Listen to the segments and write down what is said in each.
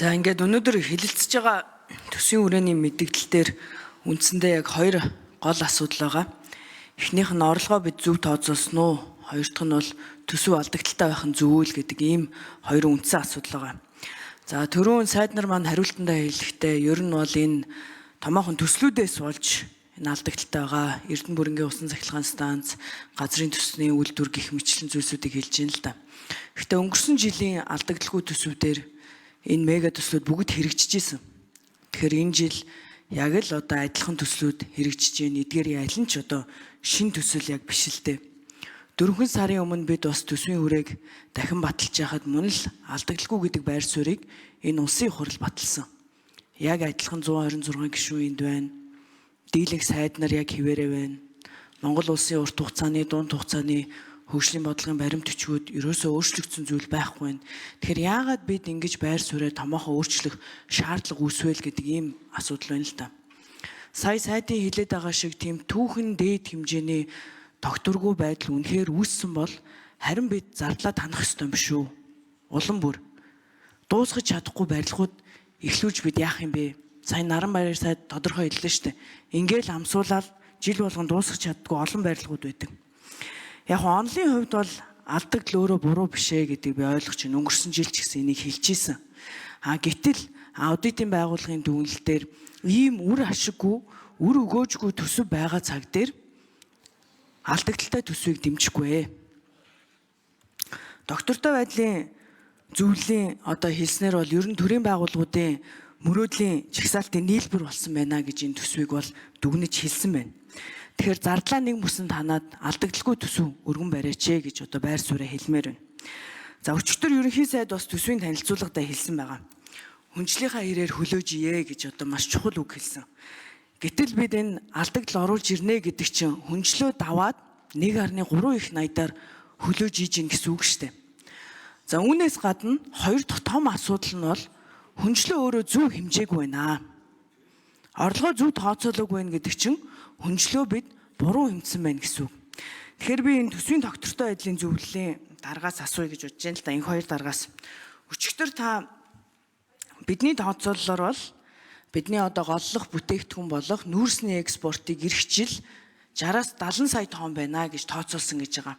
За, ингээд өнөөдөр хэлэлцэж байгаа төсвийн хүрээний мэдэгдэл дээр үндсэндээ яг хоёр гол асуудал байгаа. Эхнийх нь орлогоо бид зөв тооцоолсон уу? Хоёр дахь нь бол төсөв алдагдaltaй байх нь зөв үйл гэдэг ийм хоёр үндсэн асуудал байгаа. За, түрүүн сайд нар маань хариултандаа хэлэхдээ ер нь бол энэ томоохон төслүүдээс болж энэ алдагдaltaй байгаа. Эрдэнэ бүрэнгийн усан цахилгаан станц, газрын төсний үйлдвэр гэх мэтлэн зүйлсүүдийг хэлж байна л да. Гэхдээ өнгөрсөн жилийн алдагдaltaгүй төсөв дээр энэ мега төслүүд бүгд хэрэгжиж исэн. Тэгэхээр энэ жил яг л одоо адилхан төслүүд хэрэгжиж байна. Эдгээр аль нь ч одоо шин төсөл яг биш л дээ. 4 сарын өмнө бид бас төсвийн хүрээг дахин баталж яхад мөн л алдагдaltaгүй гэдэг байр суурийг энэ улсын хурал баталсан. Яг адилхан 126 гишүүн энд байна. Дийлэх сайд нар яг хിവэрэ байна. Монгол улсын урт хугацааны, дунд хугацааны хөгжлийн бодлогын баримт бичгүүд ерөөсөө өөрчлөгдсөн зүйл байхгүй байна. Тэгэхээр яагаад бид ингэж байр сууриа томоохон өөрчлөх шаардлага үүсвэл гэдэг ийм асуудал байна л да. Сая сайдын хилээд байгаа шиг тийм түүхэн дээд хэмжээний тогтворгүй байдал үнэхээр үүссэн бол харин бид зардлаа танах ёстой юм шүү. Улам бүр дуусгаж чадахгүй барилгууд эхлүүлж бид яах юм бэ? Сая наран баяр сайд тодорхой хэллээ шүү дээ. Ингээл амсуулаад жил болгон дуусгах чаддгүй олон барилгууд байдаг. Яг онлын хувьд бол алдагдал өөрөө буруу биш ээ гэдгийг би ойлгож байна. Өнгөрсөн жил ч гэсэн энийг хэлж ийсэн. А гэтэл аудитын байгууллагын дүгнэлтээр дээр ийм үр ашиггүй, үр өгөөжгүй төсөв байгаа цаг дээр алдагдaltaй төсвийг дэмжихгүй ээ. Доктортой байдлын зөвлөлийн одоо хэлснээр бол ер нь төрийн байгууллагуудын мөрөөдлийн жагсаалтын нийлбэр болсон байна гэж энэ төсвийг бол дүгнэж хэлсэн байна. Тэгэхээр зардлаа нэг мөсөн танаад алдагдaltaгүй төсөв өргөн бариач ээ гэж одоо байр сууриа хэлмээр байна. За, өчигдөр ерөнхий сайд бас төсвийн танилцуулгадаа хэлсэн байгаа. Хүнжлийнхаа хэрээр хөлөөж ие гэж одоо маш чухал үг хэлсэн. Гэтэл бид энэ алдагдал оруулж ирнэ гэдэг чинь хүнжлөө даваад 1.3 их найдаар хөлөөж иж гин гэсэн үг шүү дээ. За, үүнээс гадна хоёр дахь том асуудал нь бол хүнжлөө өөрөө зөв хэмжээгүй байна. Орлогоо зөв тооцоолоогүй байна гэдэг чинь хүнжлөө бид буруу хэмжсэн байна гэсэн үг. Тэгэхээр би энэ төсвийн тогтвортой байдлын зөвлөлийн даргаас асууя гэж бодож байна л да. Энэ хоёр даргаас. Өчигдөр та бидний тооцоололоор бол бидний одоо голлох бүтээгдэхүүн болох нүүрсний экспортыг эх жил 60-аас 70 сая тонн байна гэж тооцоолсон гэж байгаа.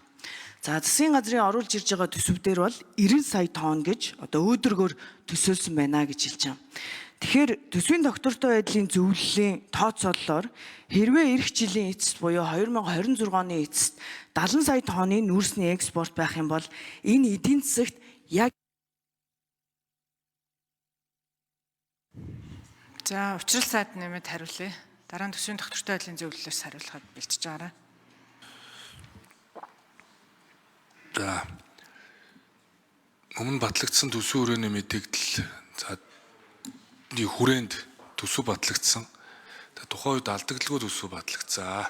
За, засгийн газрын оруулж ирж байгаа төсөв дээр бол 90 сая тонн гэж одоо өөдрөгөөр төсөөлсөн байна гэж хэлж байгаа. Тэгэхээр төсвийн тогтвортой байдлын зөвлөлийн тооцоололоор хэрвээ эх жилийн эцэст буюу 2026 оны эцэст 70 сая тонны нүүрсний экспорт байх юм бол энэ эдийн засагт яг За, учрал сайд нэмэд хариулъя. Дараа нь төсвийн тогтвортой байдлын зөвлөлөөс хариулахад бэлтжиж байгаарай. За, өмнө батлагдсан төсвийн хүрээний мэдэгдэл, за, хүрээнд төсөв батлагдсан. Тухайн үед алдагдaltaгүй төсөв батлагдсан.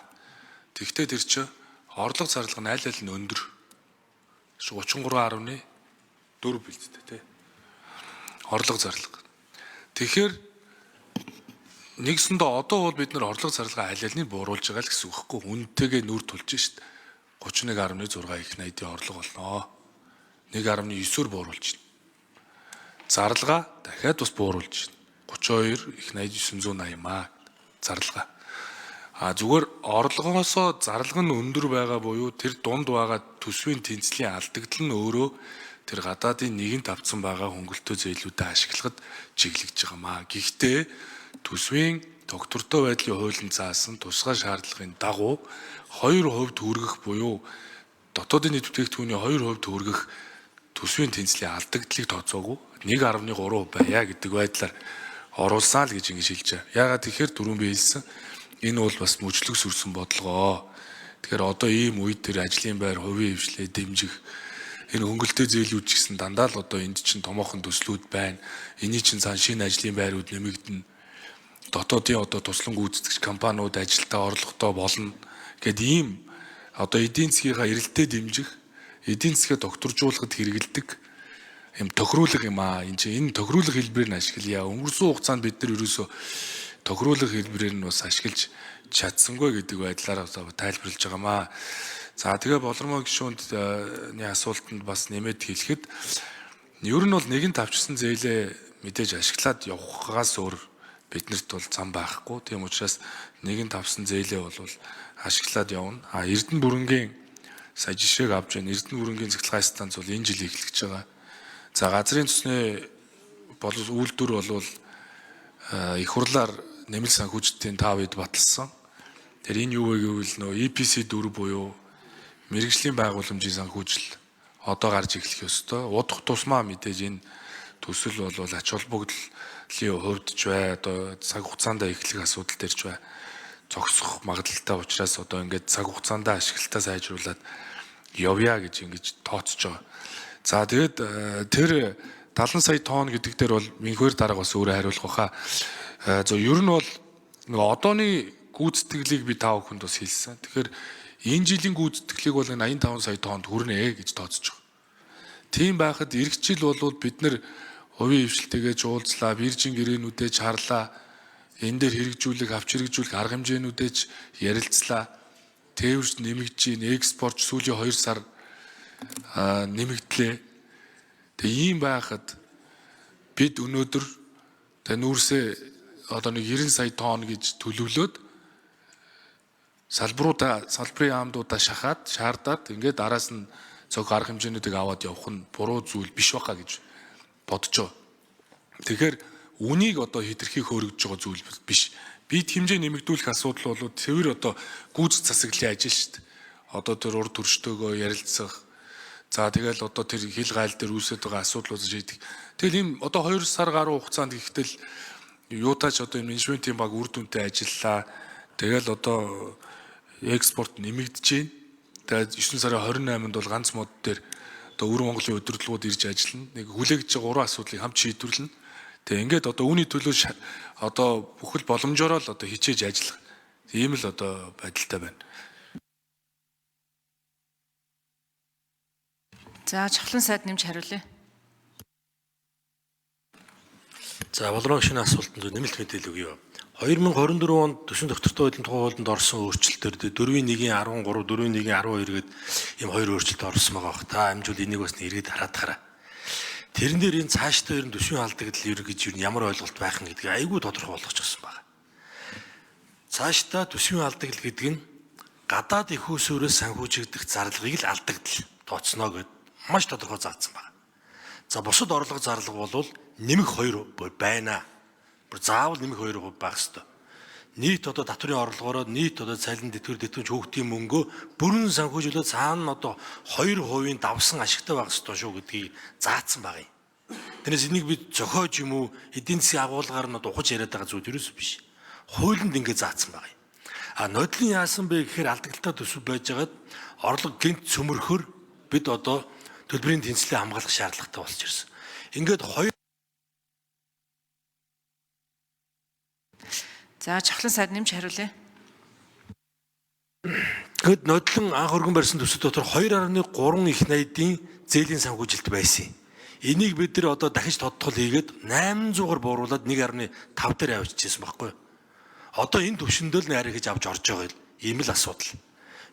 Тэгвэл тэр чинь орлого зарлага нь аль аль нь өндөр. 33.4 бэлдтэй тий. Орлого зарлага. Тэгэхээр нэгсэндээ одоо бол бид нар орлого зарлага аль аль нь бууруулж байгаа л гэсэн үг хэвгүй. Үнэтэйгээ нүр тулж шít. 31.6 их найдын орлого болно. 1.9-өр бууруулж байна. Зарлага дахиад бас бууруулж байна. 32 их 8980 маа зарлага. А зүгээр орлогоосоо зарлага нь өндөр байгаа буюу тэр дунд байгаа төсвийн тэнцлийн алдагдал нь өөрөө тэр гадаадын нэгэнт авцсан байгаа хөнгөлтөө зээлүүдэд ашиглахад чиглэгдэж байгаа маа. Гэхдээ төсвийн тогтвортой байдлын хуулинд заасан тусгай шаардлагын дагуу 2% төгрөгөх буюу дотоодын нийт бүтээгдэхүүний 2% төгрөгөх төсвийн тэнцлийн алдагдлыг тооцоогүй 1.3% байя гэдэг байдлаар оруулсан л гэж ингэж хэлж байгаа. Яагаад тэгэхээр түрүүн би хэлсэн энэ бол бас мөчлөг сүрсэн бодлогоо. Тэгэхээр одоо ийм үед тэр ажлын байр, хувийн хвшлээ дэмжих энэ хөнгөлтэй зээлүүд ч гэсэн дандаа л одоо энд чинь томоохон төслүүд байна. Эний чинь цаан шинэ ажлын байрууд нэмэгдэнэ. Дотоодын одоо туслан гүйцэтгэгч компаниуд ажилдаа орлоготой болно. Гэт ийм одоо эдийн засгийнхаа эрэлтээ дэмжих, эдийн засгаа докторжуулахад хэрэгэлдэг юм тохируулах юм аа. Энэ чинь энэ тохируулах хэлбэрээр нь ашиглая. Өнгөрсөн хугацаанд бид нар ерөөсөө тохируулах хэлбэрээр нь бас ашиглаж чадсангүй гэдэг байдлаар тайлбарлаж байгаамаа. За, тэгээ болормоо гишүүндний асуултанд бас нэмээд хэлэхэд ер нь бол нэгэнт авчирсан зээлээ мэдээж ашиглаад явахгаас өөр биднэрт бол зам байхгүй. Тийм учраас нэгэн тавсан зээлээ бол ашиглаад явна. А Эрдэнэ бүрэнгийн сая жишээг авч байна. Эрдэнэ бүрэнгийн цахилгаан станц бол энэ жил эхлэж байгаа. За газрын цусны бол үйлдвэр бол их хурлаар нэмэлт санхүүжилтийн та үед баталсан. Тэр энэ юу вэ гэвэл нөө EPC 4 буюу мэргэжлийн байгууламжийн санхүүжил одоо гарч эхлэх ёстой. Удах тусмаа мэдээж энэ төсөл бол ач холбогдлын хувьд ч бай, одоо цаг хугацаанд эхлэх асуудал дээр ч бай зогсох магадлалтай учраас одоо ингээд цаг хугацаанд ашиглалтаа сайжруулад явъя гэж ингэж тооцож байгаа. За тэгээд тэр 70 сая тонн гэдэг дээр бол Минхвэр дарга бас өөрөө хариулах баха. За ер нь бол нөгөө одооны гүйцэтгэлийг би та бүхэнд бас хэлсэн. Тэгэхээр энэ жилийн гүйцэтгэлийг бол 85 сая тоннд хүрнэ гэж тооцож байгаа. Тийм байхад эх жил бол бид нэр хувийн хвшилтэйгээ ч уулзлаа, биржийн гэрээнүүдээ ч харлаа, энэ дээр хэрэгжүүлэх, авч хэрэгжүүлэх арга хэмжээнүүдээ ч ярилцлаа. Тээвэрч нэмэгдэж чинь, экспорт сүүлийн 2 сар нэмэгдлээ. Тэгээ ийм байхад бид өнөөдөр тэгээ нүүрсээ одоо нэг 90 сая тонн гэж төлөвлөөд салбаруудаа, салбарын аамдуудаа шахаад, шаардаад ингээд араас нь цог арга хэмжээнүүдийг аваад явах нь буруу зүйл биш байхаа гэж бодож байгаа. Тэгэхээр үнийг одоо хэтэрхий хөөргөж байгаа зүйл биш. Бид хэмжээ нэмэгдүүлэх асуудал бол цэвэр одоо гүйцэд засаглалын ажил шүү дээ. Одоо тэр урд төрчтөөгөө ярилцах. За тэгэл одоо тэр хил гайл дээр үүсэж байгаа асуудлууд шийдэх. Тэгэл ийм одоо 2 сар гаруй хугацаанд гэхдээ л юутаач одоо менежментийн баг үр дүнтэй ажиллалаа. Тэгэл одоо экспорт нэмэгдэж байна. Тэгээд 9 сарын 28-нд бол ганц мод дээр одоо өвөр Монголын удирдлагууд ирж ажиллана. Нэг хүлээгдэж байгаа гурван асуудлыг хамт шийдвэрлэнэ. Тэгээ ингээд одоо үүний төлөө одоо бүхэл боломжоор л одоо хичээж ажиллах. Ийм л одоо байдалтай байна. За Чухлан сайд нэмж хариулъя. За Болроо шинэ асуултанд нэмэлт мэдээлэл өгье. 2024 онд төсвийн доктортой хуулийн тухай хуульд орсон өөрчлөлтөөр 4-1-ийн 13, 4-1-ийн 12 гээд ийм хоёр өөрчлөлт орсон байгаа бох. Та амжуул энийг бас эргээд хараад хараа. Тэрэн дээр энэ цаашдаа ер нь төсвийн алдагдал ер гэж ер нь ямар ойлголт байх нь гэдгийг айгүй тодорхой болгочихсон байна. Цаашдаа төсвийн алдагдал гэдэг нь гадаад их усүрээс санхүүжигдэх зарлагыг л алдагдал тооцно гэд маш тодорхой заасан байна. За бусад орлого зарлага бол нэмэх 2 байна. Бүр заавал нэмэх 2% байх ёстой. Нийт одоо татврын орлогоороо нийт одоо цалин тэтгэвэр тэтгэмж хүүхдийн мөнгөө бүрэн санхүүжүүлээд цаана нь одоо 2% давсан ашигтай байх ёстой шүү гэдгийг заасан байгаа юм. Тэрнээс энийг би зохиож юм уу эдийн засгийн агуулгаар нь одоо ухаж яриад байгаа зүйл ерөөсөө биш. Хуулинд ингэ заасан байгаа юм. А нодлон яасан бэ гэхээр алдагдaltaй төсөв байжгаад орлого гинт цөмөрхөр бид одоо төлбөрийн тэнцлээ хамгаалах шаардлагатай болж ирсэн. Ингээд хоёр За Чухлан сайд нэмж хариулъя. Тэгэд нодлон анх өргөн барьсан төсөв дотор 2.3 их найдын зээлийн санхүүжилт байсан юм. Энийг бид нар одоо дахиж тодтгол хийгээд 800-аар бууруулад 1.5 дээр авчижсэн байхгүй юу? Одоо энэ төвшөндөө л арай хийж авч орж байгаа юм л асуудал.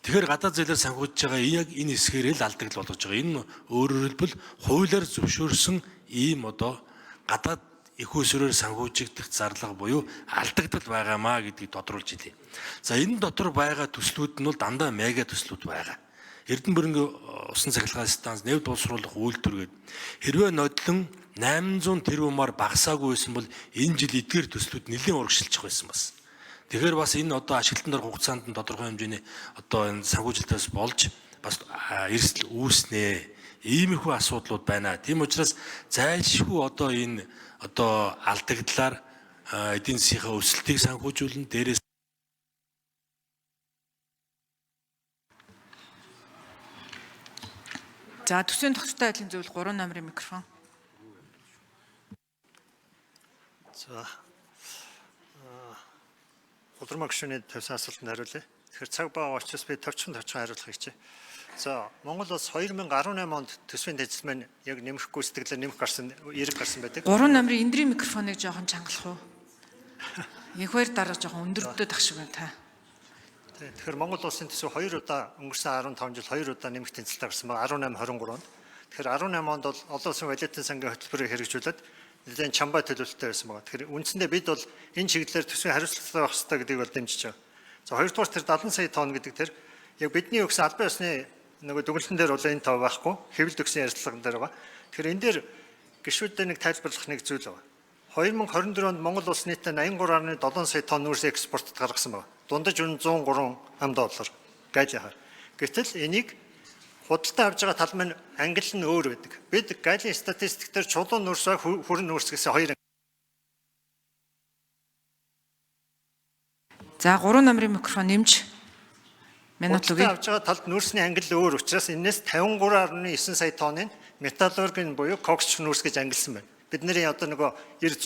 Тэгэхээр гадаад зээлээр санхүүжиж байгаа яг энэ хэсгээрээ л алдагдал болгож байгаа. Энэ өөрөөр хэлбэл хуулиар зөвшөөрсөн ийм одоо гадаад их усрээр санхүүжигдэх зарлага буюу алдагдал байгаамаа гэдгийг тодруулж илээ. За энэ дотор байгаа төслүүд нь бол дандаа мега төслүүд байгаа. Эрдэнэ бүрэнгийн усан цахилгаан станц, нефть боловсруулах үйлдвэр гээд хэрвээ нодлон 800 тэрбумаар багасаагүй байсан бол энэ жил эдгээр төслүүд нэлээд урагшилчих байсан бас. Тэгэхээр бас энэ одоо ашиглалтанд орох хугацаанд нь тодорхой хэмжээний одоо энэ санхүүжилтээс болж бас эрсдэл үүснэ. Иймэрхүү асуудлууд байна. Тийм учраас зайлшгүй одоо энэ одоо алдагдлаар эдийн засгийнхаа өсөлтийг санхүүжүүлнэ. Дээрээс За төсвийн тогтвортой байдлын зөвлөл 3 номерын микрофон. За Улармаа гишүүний тавьсан асуултанд хариулъя. Тэгэхээр цаг бага учраас би товчхон хариулах хичээе. За Монгол улс 2018 онд төсвийн тэнцэл маань яг нэмэх гүйцэтгэлээр нэмэх гарсан, эрэг гарсан байдаг. 3 номерын эндрийн микрофоныг жоохон чангалах уу? Их хоёр дарга жоохон өндөрдөд ах шиг байна та. Тэгэхээр Монгол улсын төсөв 2 удаа өнгөрсөн 15 жил 2 удаа нэмэх тэнцэлтэй гарсан байна. 18 23 онд. Тэгэхээр 18 онд бол олон улсын валютын сангийн хөтөлбөрийг хэрэгжүүлээд нэлээд чамбай төлөвлөлттэй байсан байгаа. Тэгэхээр үндсэндээ бид бол энэ чиглэлээр төсвийн хариуцлагатай байх ёстой гэдгийг бол дэмжиж байгаа. За, хоёрдугаар тэр 70 сая тонн гэдэг тэр яг бидний өгсөн албан ёсны нөгөө дүгнэлтэн дээр бол энэ тоо байхгүй. Хэвлэлд өгсөн ярилцлаган дээр байгаа. Тэгэхээр энэ дээр гишүүддээ нэг тайлбарлах нэг зүйл байгаа. 2024 онд Монгол улс нийтдээ 83.7 сая тонн нүүрс экспортод гаргасан байна. Дундаж үн 103 ам доллар гаалийнхаар. Гэтэл энийг худалдаа авж байгаа тал маань англи нь өөр байдаг. Бид галийн статистик дээр чулуун нүүрс ба хүрэн нүүрс гэсэн хоёр За, 3 номерын микрофон нэмж минут худалдаа өгье. авж байгаа талд нүүрсний англи өөр учраас энэс 53.9 сая тонныг металлургийн буюу кокс нүүрс гэж ангилсан байна. Бидний одоо нөгөө 90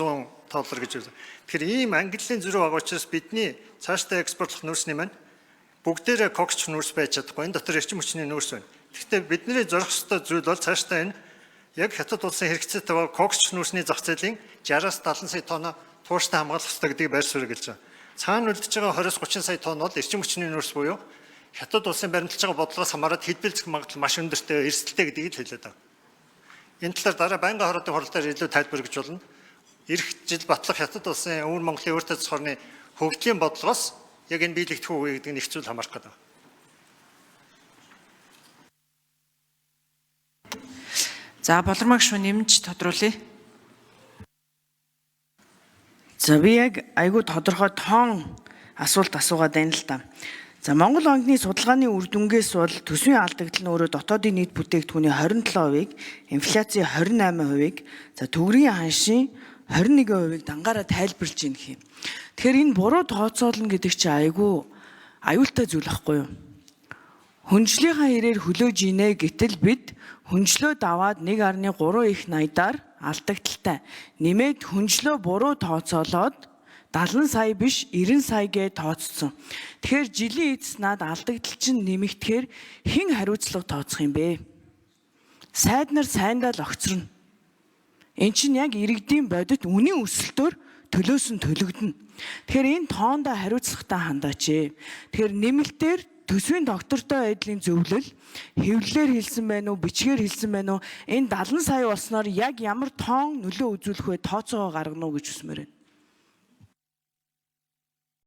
100 доллар гэж үзсэн. Тэгэхээр ийм ангиллын зөрүү байгаа учраас бидний цаашдаа экспортлох нүүрсний маань бүгдээрээ кокс нүүрс байж чадахгүй. Энэ дотор эрчим хүчний нүүрс байна. Гэхдээ бидний зорих ёстой зүйл бол цаашдаа энэ яг хятад улсын хэрэгцээтэй байгаа кокс нүүрсний зах зээлийн 60-аас 70 сая тонн тууштай хамгаалах ёстой гэдгийг байр суурь гэлж байгаа. Цаана үлдэж байгаа 20-30 сая тонн бол эрчим хүчний нүүрс буюу хятад улсын баримталж байгаа бодлогоос хамаарат хэлбэлзэх магадлал маш өндөртэй, эрсдэлтэй гэдгийг л хэлээд байгаа. Энэ талаар дараа байнгын хорооны хурлаар илүү тайлбар өгч болно. Ирэх жил батлах хятад улсын өвөр Монголын өөртөө засах орны хөгжлийн бодлогоос яг энэ биелэгдэх үү гэдэг нь их зүйл хамаарах гэдэг. За, болормог шүн нэмж тодруулъя. За, би яг айгүй тодорхой тоон асуулт асуугаад байна л да. За, Монгол банкны судалгааны үр дүнгээс бол төсвийн алдагдал нь өөрөө дотоодын нийт бүтээгдэхүүний 27%-ийг, инфляцийн 28%-ийг, за төгрөгийн ханшийн 21%-ийг дангаараа тайлбарлаж байна гэх юм. Тэгэхээр энэ буруу тооцоолно гэдэг чинь айгүй аюултай зүйл байхгүй юу? Хөнжлийнхаа хэрээр хөлөөж инэ, гэтэл бид хөнжлөө даваад 1.3 их найдаар алдагдaltaй. Нэмээд хөнжлөө буруу тооцоолоод 70 сая биш 90 сая гэж тооцсон. Тэгэхээр жилийн эцэс над алдагдал чинь нэмэгдэхээр хэн хариуцлага тооцох юм бэ? Сайд нар сайндаа л огцорно. Эн чинь яг иргэдийн бодит үнийн өсөлтөөр төлөөсөн төлөгдөнө. Тэгэхээр энэ тоондоо хариуцлагатай хандаач ээ. Тэгэхээр нэмэлтээр төсвийн доктортой байдлын зөвлөл хэвлэлээр хэлсэн байна уу, бичгээр хэлсэн байна уу? Энэ 70 сая болсноор яг ямар тоон нөлөө үзүүлэх вэ? Тооцоогоо гаргана уу гэж хүсмээр байна.